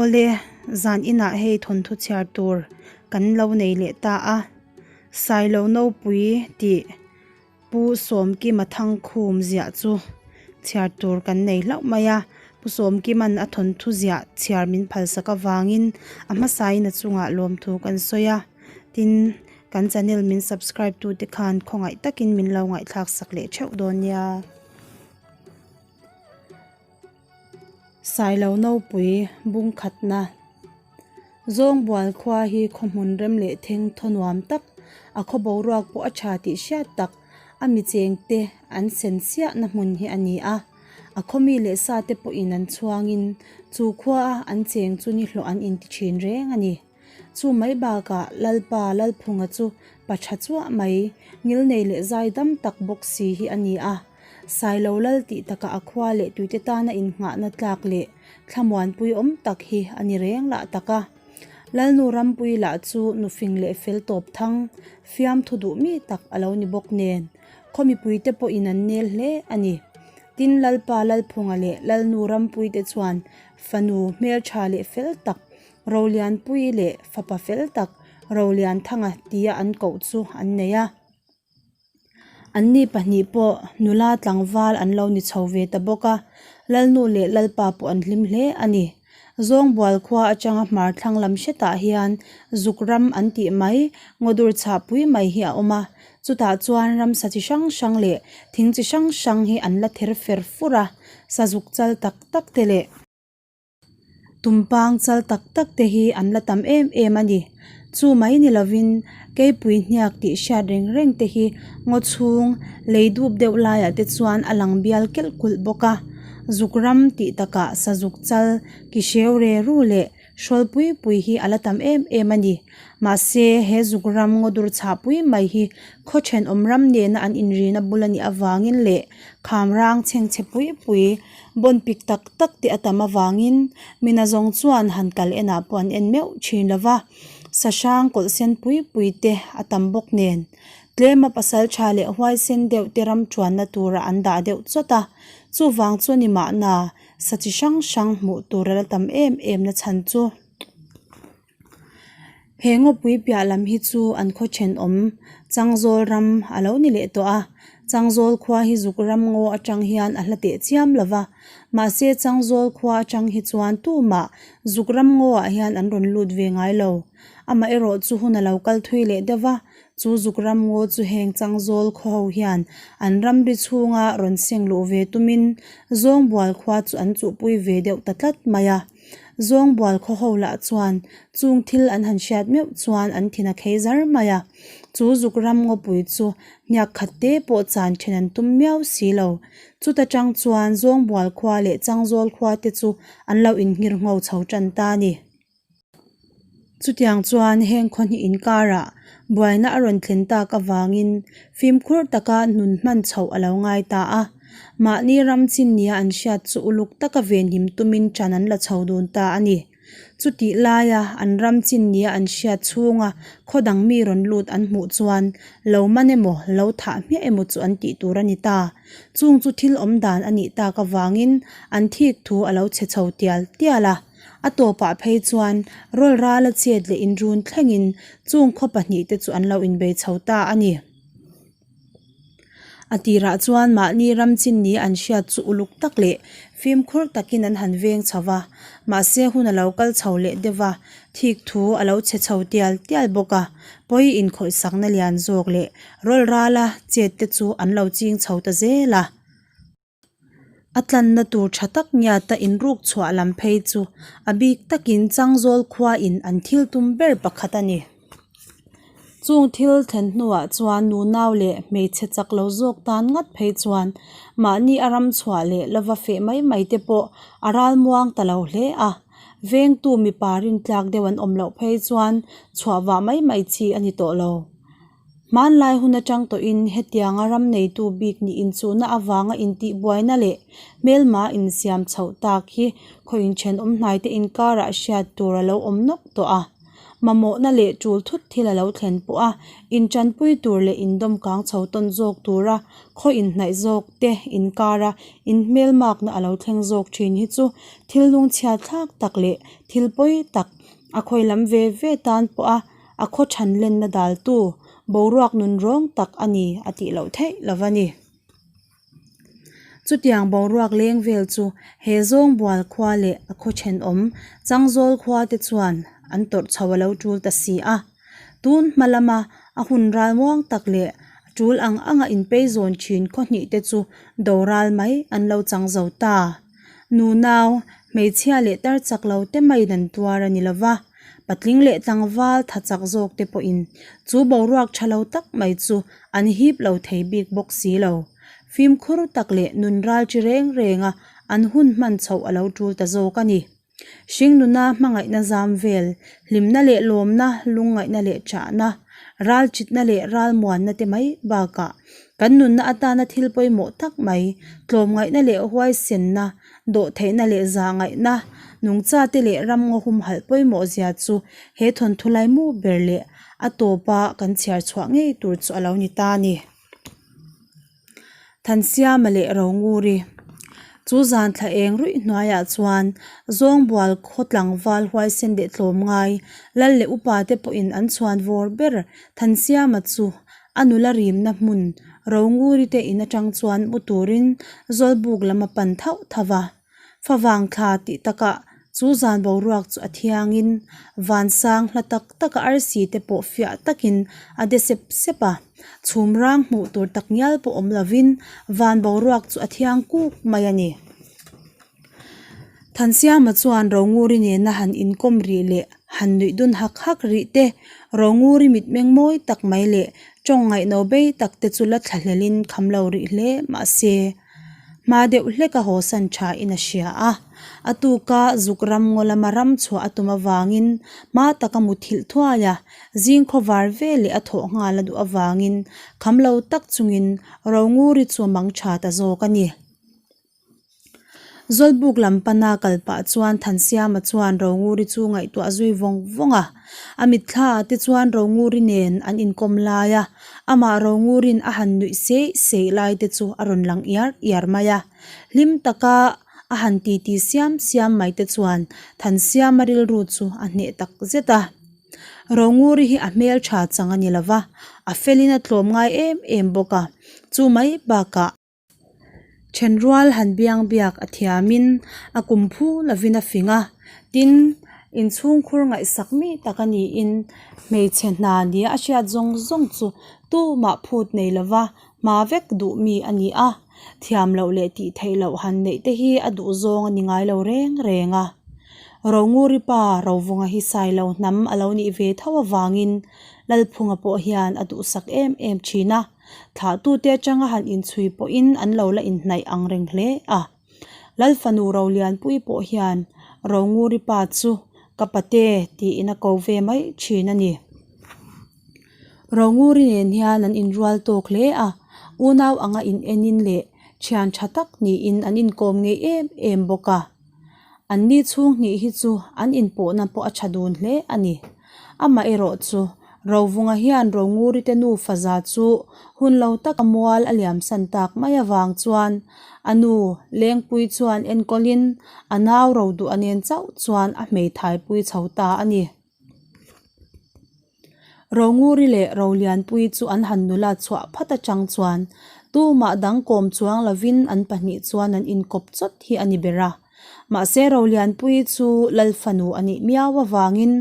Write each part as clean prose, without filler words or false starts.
Awle, zan inah hei thawnthu chhiar tur kan lo nei leh ta a, Sailo Nopui tih Pu Sawmkima Thangkhum ziah chu chhiar tur kan nei hlauh mai a, Pu Sawmkima'n a thawnthu ziah chhiar min phalsak avangin a hmasain a chungah lawmthu kan sawi a, tin, kan channel min subscribe tute khan khawngaih takin min lo ngaihthlak sak leh theuh dawn nia. Sailo Nopui bung khatna Zawngbual khua hi khaw hmun rem leh theng thaw nuam tak, a khaw boruak pawh a tha tih hriat tak, a mi cheng te an sen chiahna hmun hi a ni a. A khaw mi leh sa te pawhin an chhuangin chu khua a an cheng chu ni hlawh an inti thin reng a ni. Chu mai bakah Lalpa Lalphunga chu pa tha chuah mai, ngilnei leh zai dam tak bawk si hi a ni a. Sailo lal tih takah a khua leh tuite tana innghahna tlak leh thlamuanpui awm tak hi a ni reng lah tak a. Lalnu Rampui lah chu nufing leh fel tawp thang, fiamthu duh mi tak a lo ni bawk nen, khaw mipuite pawhin an nel hle a ni. Tin, Lalpa Lalphunga leh Lalnu Rampuite chuan fanu hmeltha leh fel tak, Rolianpui leh fapa fel tak Rolianthanga tia an koh chu an nei a. Anni pahnih pawh nula tlangval an lo ni chho ve ta bawk a, Lalnu leh Lalpa pawh an hlim hle a ni. Zawngbual khua atanga hmar thlang lam hretah hian zuk ram an tih mai, ngawdur chhah pui mai hi a awm a, chutah chuan ramsa chi hrang hrang leh thing chi hrang hrang hi an la ther fer fur a, sazuk chal tak tak te leh. Tumpang chal tak tak te hi an la tam em em a ni. Chu mai ni lovin keipui hniak tih hriat reng reng te hi ngaw chhung lei dup deuh laiah te chuan a lang bial kelh kulh bawk a. Zuk ram tih takah sazuk chal ki hreu re ru leh hrawl pui pui hi a la tam em em a ni. Mahse he zuk ram ngaw dur chhah pui mai hi khaw thenawm ram nena an inrina bul a nih avangin leh kham rang chhengchhe pui pui Bawn pik tak tak te a tam avangin mina zawng chuan han kal enah pawh an en meuh thin lo va, sahrang kawlh sen pui pui te a tam bawk nen. Tlema pasal tha leh huaisen deuh te ram chuanna turah an dah deuh chawt a, chuvang chu ni mahna sa chi hrang hrang hmuh tur a la tam em em na chhan chu. He ngawpui piah lam hi chu an khaw thenawm Changzawl ram a lo ni leh tawh a, Changzawl khua hi zuk ram ngaw atang hian a hla teh chiam lo va, mahse Changzawl khua atang hi chuan tumah zuk ram ngaw ah hian an rawn lut ve ngai lo. Amaherawh chu hun a lo kal thui leh deuh va, chu zuk ram ngaw chu heng Changzawl khaw ho hian an ramri chhunga rawn seng luh ve tumin Zawngbual khua chu an chuhpui ve deuh ta tlat mai a. Zawngbual khaw ho lah chuan chung thil an han hriat meuh chuan an thin a khei zar mai a, chu zuk ram ngawpui chu hniak khat te pawh chan then an tum miau si lo. Chuta tang chuan Zawngbual khua leh Changzawl khua te chu an lo inhngir ngho chho tan ta a ni. Chutiang chuan heng khaw hnih inkarah buaina a rawn thlen tak avangin fimkhur taka nun hman chhoh a lo ngai ta a. Mahni ram chin nia an hriat chu uluk taka venhim tumin ṭan an la chho dun ta a ni. Chutih laia an ram chin nia an hriat chhunga khaw dang mi rawn lut an hmuh chuan lo man emaw, lo thah hmiah emaw chu an tih tur a ni ta. Chung chu thil awm dan a nih tak avangin an thik thu a lo chhe chho tial tial a. A tawpah phei chuan rawl rala chet leh inrun thlengin chung khaw pahnihte chu an lo inbei chho ta a ni. A tirah chuan mahni ram chin ni an hriat chu uluk tak leh fimkhur takin an han veng chho va, mahse hun a lo kal chho leh deuh va, thik thu a lo chhe chho tial tial bawk a, pawi inkhawihsakna lian zawk leh rawl rala chet te chu an lo ching chho ta zel a. A tlanna tur tha tak ngiata inruk chhuah lam phei chu a bik takin Changzawl khuain an thil tum ber pakhat a ni. Chung thil thlen hnuah chuan nunau leh hmeichhe chak lo zawk tan ngat phei chuan mahni a ram chhuah leh lova feh mai mai te pawh a ralmuang ta lo hle a. Vengtu mipa rintlak deuh an awm loh phei chuan chhuah vah mai mai chi a ni tawh lo. Hmanlai hun atang tawhin hetianga ram neitu bik nih inchuhna avanga intihbuaina leh hmelma insiam chhoh tak hi khaw inthenawm hnaite inkarah hriat tur a lo awm nawk tawh a. Mamawhna leh tul thut thil a lo thlen pawh a, intanpui tur leh indawm kang chho tawn zawk tura khaw inhnaih zawk te inkara inhmelmakna a lo thleng zawk thin hi chu thil lungchhiat thlak tak leh thil pawi tak a khawi lam ve ve tan pawh a a khaw than lenna daltu boruak nun rawng tak a ni a tih loh theih lo va ni. Chutiang boruak leng vel chu he Zawngbual khua leh a khaw thenawm Changzawl khua te chuan an tawrh chho a lo tul ta si a. Tun hma lama a hun ral muang tak leh a tul ang anga inpei zawn thin khaw hnih te chu do ral mai an lo chang zo ta. Nunau, hmeichhia leh tar chak lo te maiin an tuar a ni lo va. Patling leh tlangval tha chak zawk te pawhin chu boruak tha lo tak mai chu an hip lo thei bik bawk si lo. Fimkhur tak leh nun ral chi reng renga an hun hman chhoh a lo tul ta zawk a ni. Hringnuna hmangaihna zam vel, hlimna leh lawmna, lungngaihna leh chahna, ral chitna leh ral muanna te mai bakah kan nunna atana thil pawimawh tak mai, tlawmngaihna leh huaisenna, Dawhtheihna leh zahngaihna, nungchate leh ramngaw humhalh pawimawh zia chu he thawnthu laimu ber leh a tawpa kan chhiar chhuah ngei tur chu a lo ni ta a ni. Thansiama leh Ronguri Chu zan thla eng ruih hnuaiah chuan Zawngbual khaw tlangval huaisen leh tlawmngai Lal leh upa te pawhin an chhuan vawr ber Thansiama chu A nula rimna hmun Ronguri te in atang chuan mu turin Zawlbuk lam a pan thauh thauh a. Favang thla tih takah chu zan boruak chu a thiangin vansang hla tak taka arsi te pawh fiah takin a de sep sep a. Chhum rang hmuh tur tak ngial pawh awm lovin van boruak chu a thiang kuk mai a ni. Thansiama chuan Ronguri nena han inkawm rih leh han nuih dun hak hak rih te, Ronguri mitmeng mawi tak mai leh tawng ngaihno bei tak te chu la thlahlelin kham lo rih hle mahse, hma deuh hleka haw san tha in a hria a. A tuka zuk ram ngaw lama ram chhuah a tum avangin hma taka muthilh thuai a, zing khawvar ve leh a thawh nghal a duh avangin kham lo tak chungin Ronguri chu a mang tha ta zawk a ni. Zawlbuk lam pana kal pah chuan Thansiama chuan Ronguri chu ngaihtuah zui vawng vawng a. A mitthla ah te chuan Ronguri nen an inkawm lai a, amah Ronguri'n a han nuih seih seih lai te chu a rawn lang iar iar mai a. Hlim taka a han titi siam siam mai te chuan Thansiama rilru chu a hneh tak zet a. Ronguri hi a hmeltha chang a ni lo va, a felin a tlawm ngai em em bawk a, chu mai bakah. Thenrual han biang biak a thiamin a kum phu lovin a fing a, tin, inchhungkhur ngaihsak mi tak a niin hmeichhe hna nia a hriat zawng zawng chu tumah phut nei lova hma vek duh mi a ni a, thiam loh leh tih theih loh han neih te hi a duh zawng a ni ngai lo reng reng a. Ronguri pa Rovunga hi Sailo hnam a lo nih ve tho avangin Lalphunga pawh hian a duhsak em em thin a. Thlahtute atanga han inchhui pawhin an lo la inhnaih ang reng hle a. Lal fanu Rolianpui pawh hian Ronguri pa chu ka pate tiin a ko ve mai thin a ni. Ronguri nen hian an inrual tawk hle a, unau anga in enin leh thian tha tak niin an inkawm ngei em em bawk a. Anni chhung hnih hi chu an inpawhna pawh a tha dun hle a ni. Amaherawh chu, Rovunga hian Rongurite nufa za chu hun lo taka mual a liamsan tak mai avang chuan a nu Lengpui chuan enkawlin a nau Roduha nen chauh chuan a hmeithaipui chho ta a ni. Ronguri leh Rolianpui chu an han nula chhuah phat atang chuan tumah dang kawm chuang lovin an pahnih chuan an inkawp chawt hi a ni ber a. Mahse Rolianpui chu Lal fanu a nih miau avangin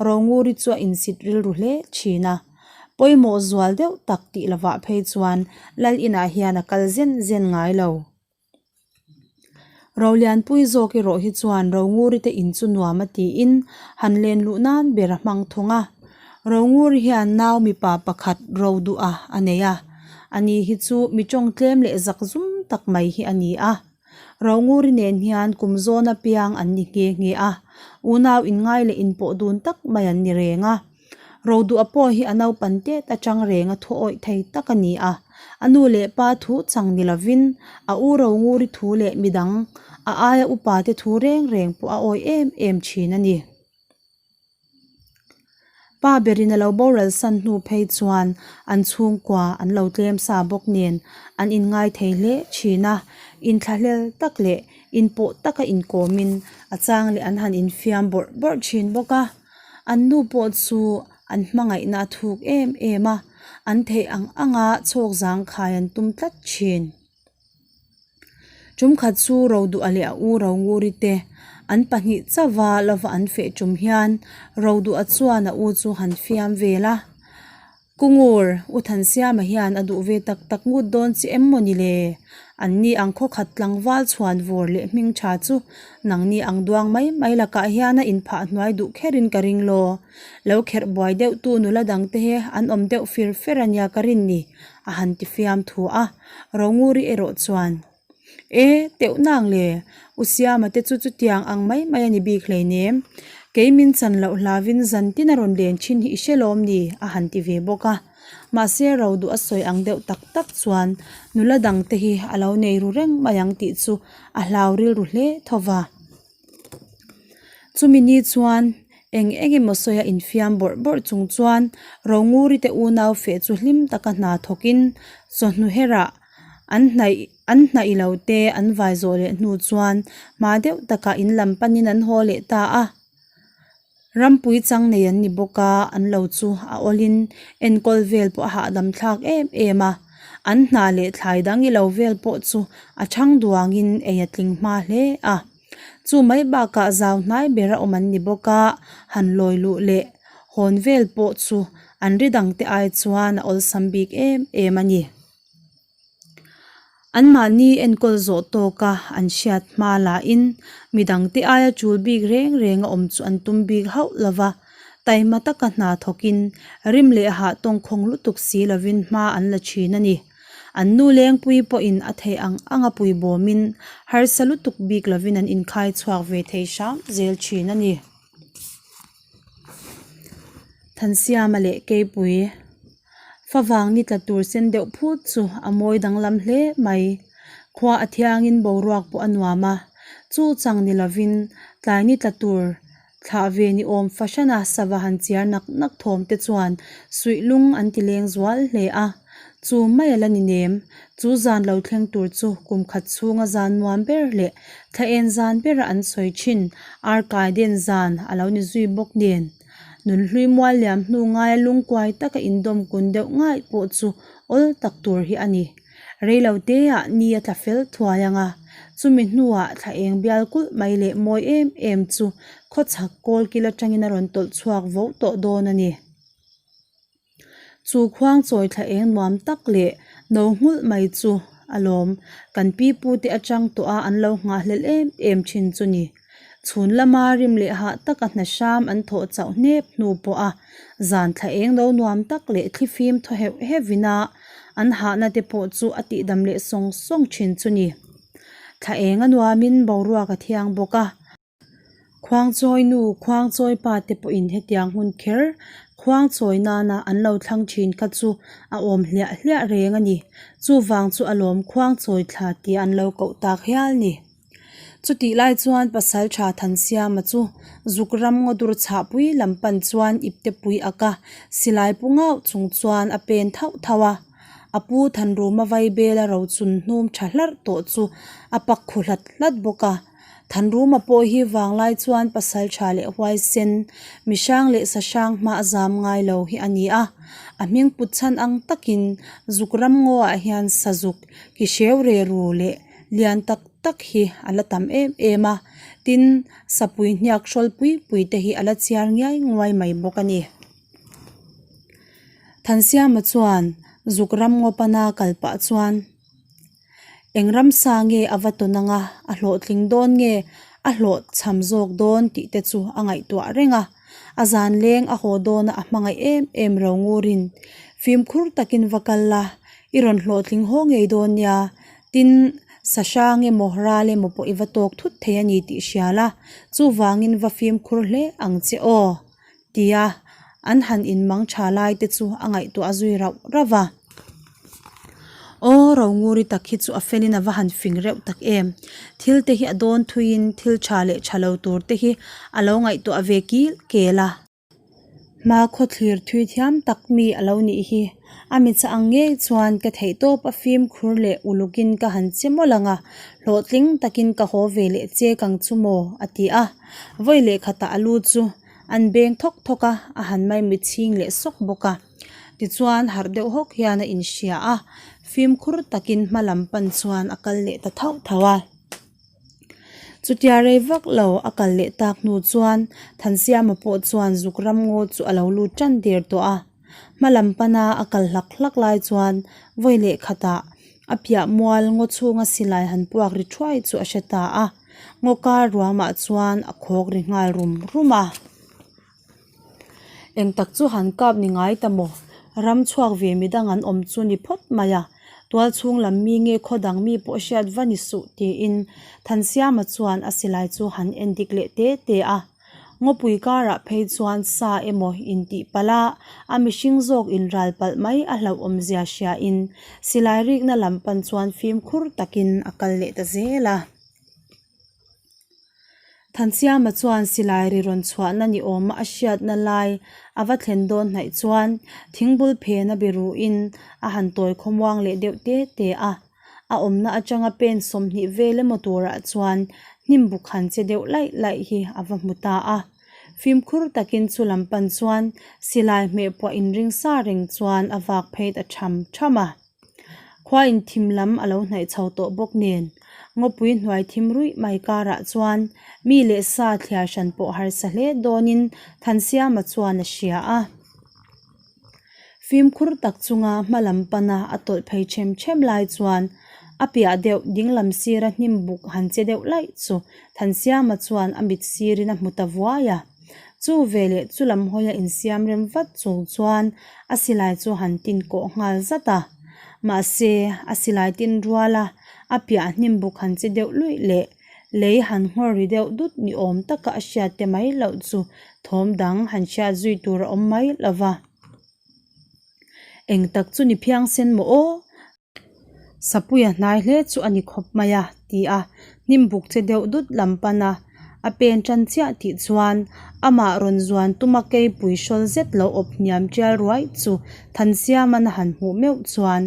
Ronguri chu a insit rilru hle thin a. Pawimawh zual deuh tak tih lovah phei chuan Lal inah hian a kal zen zen ngai lo. Rolianpui zawk erawh hi chuan Ronguri te in chu nuam a tiin han len luh nan ber a hmang thung a. Ronguri hian nau mipa pakhat ro duh a a nei a, ani hi chu mi tawng tlem leh zak zum tak mai hi a ni a. Ronguri nen hian kum zawn apiang an ni nghe nghe a, unau inngai leh inpawh dun tak mai an ni reng a. Roduha pawh hi a naupan tet atang reng a thu awih thei tak a ni a, a nu leh pa thu chang ni lovin a u Ronguri thu leh midang a aia upa te thu reng reng pawh a awih em em thin a ni. Pa berin a lo boral san hnu phei chuan an chhungkua an lo tlem sa bawk nen an inngai thei hle thin a, inthlahlel tak leh inpawh taka inkawmin a chang leh an han infiam bawrh bawrh thin bawk a. An nu pawh chu an hmangaihna a thuk em em a, an theih ang anga chhawk zangkhai an tum tlat thin. Tum khat chu Roduha leh a u Ronguri te an pahnih chauha lova an feh tum hian Roduha chuan a u chu han fiam vel a, Kungur, U Thansiama hian a duh ve tak tak ngut dawn che em maw ni le? An ni ang khawkhat tlangval chhuan vawr leh hming tha chu nangni ang duang mai mai lakah hian a inphah hnuai duh kherin ka ring law. Lo kherh buai deuhtu nula dangte hi an awm deuh fir fer a nia ka rin ni, a han ti fiam thu a. Ronguri erawh chuan, E, teuh nang le, U Siama te chu chutiang ang mai mai a ni bik hleinem. Kei min chan loh hlavin zan tin a rawn len thin hi i hre lawm ni? a han ti ve bawk a. Mahse ro duh a sawi ang deuh tak tak chuan nula dangte hi a lo nei ru reng mai ang tih chu a hlau rilru hle tho va. Chumi ni chuan eng eng emaw sawi a infiam bawrh bawrh chung chuan Ronguri te unau feh chu hlim taka hna thawkin chawhnu herah an hnaih an hnaih lo te an vai zawh leh hnu chuan hma deuh takah in lam panin an haw leh ta a. Rampui chang nei an ni bawk a, an lo chu a awlin enkawl vel pawh a hahdam thlak em em a. An hna leh thlai dang i lo vel pawh chu a chhang duangin ei a tling hma hle a. Chu mai bakah zau hnai bera awm an ni bawk a, han lawi luh leh hawn vel pawh chu an ri dangte ai chuan a awlsam bik em em a ni. Anmahni enkawl zawh tawka an hriat hma lahin midangte aia tul bik reng reng a awm chu an tum bik hauh lo va, taima taka hna thawkin rim leh hah tawngkhawng lutuk si lovin hma an la thin a ni. An nu lengpui pawhin a theih ang anga puibawmin harsa lutuk bik lovin an inkhai chhuak ve thei hram zel thin a ni. Thansiama leh Keipui Favang ni tla tur sen deuh phut chu a mawi danglam hle mai. Khua a thiangin boruak pawh a nuam a, chu chang ni lovin tlai ni tla tur thlah ve ni awm fahrana sava han chiar nak nak thawm te chuan suih lung an ti leng zual hle a. Chu mai a la ni nem, chu zan lo thleng tur chu kum khat chhunga zan nuam ber leh thla en zan bera an sawi thin Arkaiden zan a lo ni zui bawk nen. Nunhlui mual liam hnu ngaia lungkuai taka indawm kun deuh ngaih pawh chu awl tak tur hi a ni. Reilo teah ni a tla fel thuai ang a, chumi hnuah thla eng bial kulh mai leh mawi em em chu khawchhak kawl kil atangin a rawn tawlh chhuak vo tawh dawn a ni. Chu khuang chawi thla eng nuam tak leh no nghulh mai chu a lawm. Kan pi pu te atang tawh a an lo nghahhlelh em em thin chu ni. Chhun lama rim leh hah taka hna hram an thawh chauh hnep hnu pawh a zan thla eng no nuam tak leh thlifim thaw heuh heuh in a an hahna te pawh chu a tihdam leh sawng sawng thin chu ni. Thla eng a nuamin boruak a thiang bawk a. Khuangchawi nu, Khuangchawi pa te pawhin hetiang hun kher Khuangchawi nana an lo thlang thin kha chu a awm hliah hliah reng a ni. Chuvang chu alawm Khuangchawi thla tia an lo koh tak hial ni. Chutih lai chuan pasal tha Thansiama chu zuk ram ngaw dur chhahpui lam pan chuan ipte pui ak a, silai pu ngauh chung chuan a pen thauh thauh a. A pu Thanruma vaibela rochun hnum tha hlarh tawh chu a pak khu hlat hlat bawk a. Thanruma pawh hi vanglai chuan pasal tha leh huaisen, mihrang leh sahrang hma a zam ngai lo hi a ni a. A hming put chhan ang takin zuk ram ngawah hian sazuk ki hreu re ru leh lian tak tak hi a la tam em em a, tin sapui hniak hrawl pui pui te hi a la chiar ngiai nguai mai bawk a ni. Thansiama chuan zuk ram ngaw pana kal pah chuan. Eng ramsa nge a va tawn anga a hlawhtling dawn nge a hlawhchham zawk dawn tih te chu a ngaihtuah reng a. A zan leng a haw dawna a hmangaih em em ro ngurin fimkhur takin va kal la, i rawn hlawhtling haw ngei dawn nia, tin sa hrang emaw ral emaw pawh i va tawk thut thei a ni tih hria la, chuvangin va fimkhur hle ang che aw. Tia an han inmang tha lai te chu a ngaihtuah zui rauh rauh a. Aw Ronguri tak hi chu a felin a va han fing reuh tak em. Thil te hi a dawn thuiin thil tha leh tha lo tur te hi a lo ngaihtuah ve kil kel a. Hma khawthlir thui thiam tak mi a lo nih hi. A mitsa ang ngei chuan ka theihtawp a fimkhur leh ulukin ka han che mawlh ang a, hlawhtling takin ka haw ve leh chek ang chu maw? a ti a. Vawi leh khatah a lu chu an beng thawk thawk a, a han maimit chhing leh sawk bawk a. Tichuan harh deuh hawk hian a inhria a, fimkhur takin hma lam pan chuan a kal leh ta thauh thauh a. Chutia rei vak lo a kal leh tak hnu chuan Thansiama pawh chuan zuk ram ngaw chu a lo lut tan der tawh a. Hma lam pana a kal hlak hlak lai chuan vawi leh khatah a piah mual ngaw chhunga silai han puak ri thuai chu a hre ta a. Ngaw kar ruamah chuan a khawk ri nghal rum rum a. Eng tak chu han kap ni ngai ta maw? Ram chhuak ve midang an awm chu ni phawt mai a, tual chhung lam mi nge khaw dang mi pawh hriat va ni suh tiin Thansiama chuan a silai chu han en dik leh te te a. Ngawpui karah phei chuan sa emaw intih palh a, a mihring zawk inral palh mai a hlauhawm zia hriain silai rikna lam pan chuan fimkhur takin a kal leh ta zel a. Thansiama chuan silai ri rawn chhuahna ni awma a hriatna lai a va thlen dawn hnaih chuan thingbul phena biruhin a han tawi khawmuang leh deuh te te a. A awmna atanga pen 20 vel emaw turah chuan hnim buk han che deuh laih laih hi a va hmu ta a. Fimkhur takin chu lam pan chuan silai hmeh puah inring sa reng chuan a vak phei ta tham tham a. Khua in thim lam a lo hnaih chho tawh bawk nen, ngawpui hnuai thim ruih mai karah chuan mi leh sa thliar hran pawh harsa hle dawnin Thansiama chuan a hria a. Fimkhur tak chunga hma lam pana a tawlh phei them them lai chuan a piah deuh dinglam sira hnim buk han che deuh laih chu Thansiama chuan a mit sirin a hmu ta vuai a. Chu veleh chu lam hawia insiam rem vat chung chuan a silai chu han tin kawh nghal zat a. Mahse, a silai tin ruala a piah hnim buk han che deuh luih leh lei han nghawr ri deuh dut ni awm taka a hriat te mai loh chu thawm dang han hriat zui tur a awm mai lo va. Eng tak chu ni phiangsen maw aw? Sapuia hnai hle chu a ni khawp mai a, ti a, hnim buk che deuh dut lam pan a, a pen tan chiah tih chuan amah rawn zuan tuma keipui hrawl zet lo awp hniam tial ruai chu Thansiama'n a han hmuh meuh chuan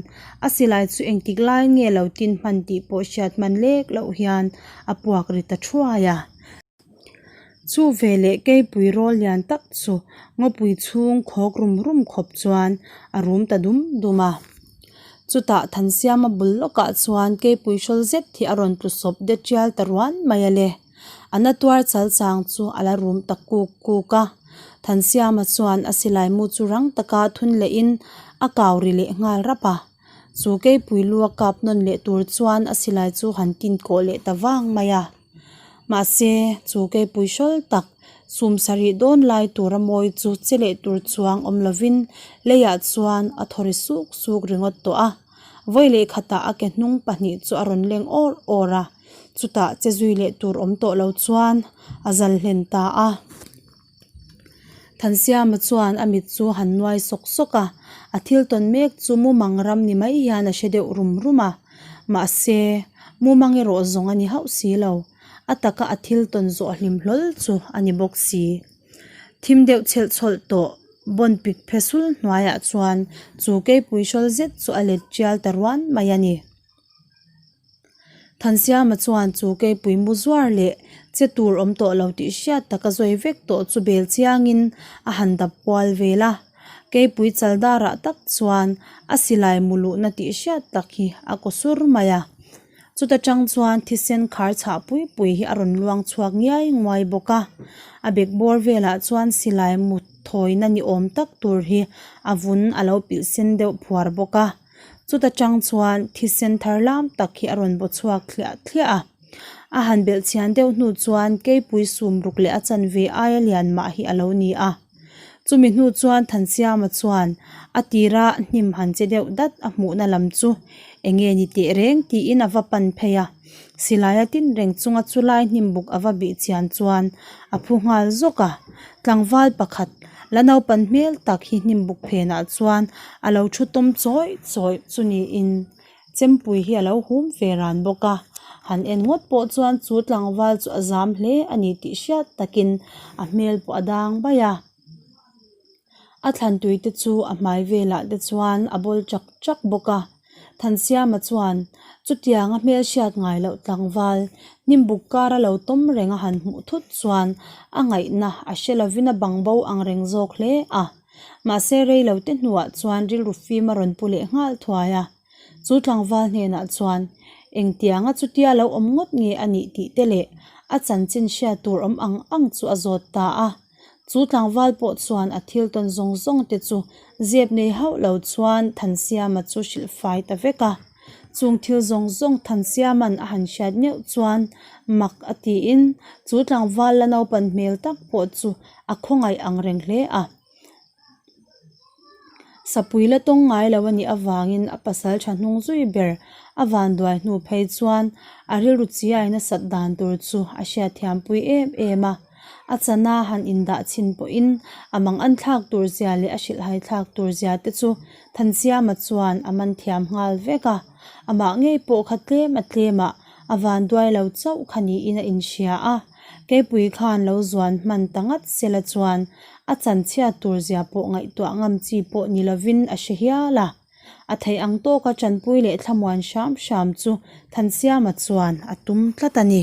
a silai chu engtik lai nge lo tin hman tih pawh hriat hman lek loh hian a puak ri ta thuai a. Chu veleh keipui rawl lian tak chu ngawpui chhung khawk rum rum khawp chuan a rum ta dum dum a. Chutah Thansiama bul lawkah chuan keipui hrawl zet hi a rawn tlu sawp de tial ta ruan mai a le. A na tuar chal chang chu a la rum ta kuk kuk a. Thansiama chuan a silai mu chu rang taka thun lehin a kau ri leh nghal rap a. Chu keipui lu a kap nawn leh tur chuan a silai chu han tin kawh leh ta vang mai a. Mahse, chu keipui hrawl tak, sum sarih dawn lai tura mawi chu che leh tur chuang awm lovin leiah chuan a thaw ri suk suk ringawt tawh a. Vawi leh khatah a ke hnung pahnih chu a rawn leng awr awr a, chutah che zui leh tur awm tawh lo chuan a zal hlen ta a. Thansiama chuan a mit chu han nuai sawk sawk a, a thil tawn mek chu mumang ram ni mai hian a hre deuh rum rum a. Mahse, mumang erawh zawng a ni hauh si lo, a taka a thil tawn zawh hlim hlawl chu a ni bawk si. Thim deuh chhelh chhawlh tawh bawn pik phe sul hnuaiah chuan chu keipui hrawl zet chu a let tial ta ruan mai a ni. Thansiama chuan chu keipui mu zuar leh che tur awm tawh lo tih hriat taka zawi vek tawh chu bel chiangin a han dap kual vel a. Keipui chal darah tak chuan a silai mu luhna tih hriat tak hi a kaw sur mai a. Chuta tang chuan thisen khar chhah pui pui hi a rawn luang chhuak ngiai nguai bawk a. A bek bawr velah chuan silai mu thawina ni awm tak tur hi a vun a lo pilh sen deuh phuar bawk a. Chuta tang chuan thisen thar lam tak hi a rawn baw chhuak thliah thliah a. A han belh chhian deuh hnu chuan keipui sum ruk leh a chanve aia lian mah hi a lo ni a. Chumi hnu chuan Thansiama chuan a tira hnim han che deuh dat a hmuhna lam chu eng nge ni teh reng tiin a va pan phei a. Silaia tin reng chunga chulai hnim buk a va bih chian chuan a phu nghal zawk a. Tlangval pakhat la naupan hmel tak hi hnim buk phenah chuan a lo thu tawm chawih chawih chu niin chempui hi a lo hum ve ran bawk a. Han en ngawt pawh chuan chu tlangval chu a zam hle a ni tih hriat takin a hmel pawh a dang bai a. A thlan tui te chu a hmai velah te chuan a bawl chak chak bawk a. Thansiama chuan chutiang a hmelhriat ngai loh tlangval hnimbuk kara lo tawm reng a han hmuh thut chuan a ngaihna a hre lovin a bang bo ang reng zawk hle a. Mahse rei lo te hnuah chuan rilru fim a rawn pu leh nghal thuai a. Chu tlangval hnenah chuan engtianga chutia lo awm ngawt nge a nih tih te leh a chanchin hriat tur awm ang ang chu a zawt ta a. Chu tlangval pawh chuan a thil tawn zawng zawng te chu zep nei hauh lo chuan Thansiama chu hrilh fai ta vek a. Chung thil zawng zawng Thansiama'n a han hriat meuh chuan mak a tiin chu tlangval la naupan hmel tak pawh chu a khawngaih ang reng hle a. Sapui la tawng ngai lo a nih avangin a pasal tha hnung zui ber a vanduai hnu phei chuan a rilru chiai nasat dan tur chu a hriatthiampui em em a. A chana han indah chhin pawhin a mang an thlak tur zia leh a hrilhhai thlak tur zia te chu Thansiama chuan a man thiam nghal vek a. Amah ngei pawh kha tlem a tlemah a vanduai lo chauh kha niin a inhria a. Keipui khan lo zuan hman ta ngat sela chuan a chanchhiat tur zia pawh ngaihtuah ngam chi pawh ni lovin a hre hial a. A theih ang tawka tanpui leh thlamuan hram hram chu Thansiama chuan a tum tlat a ni.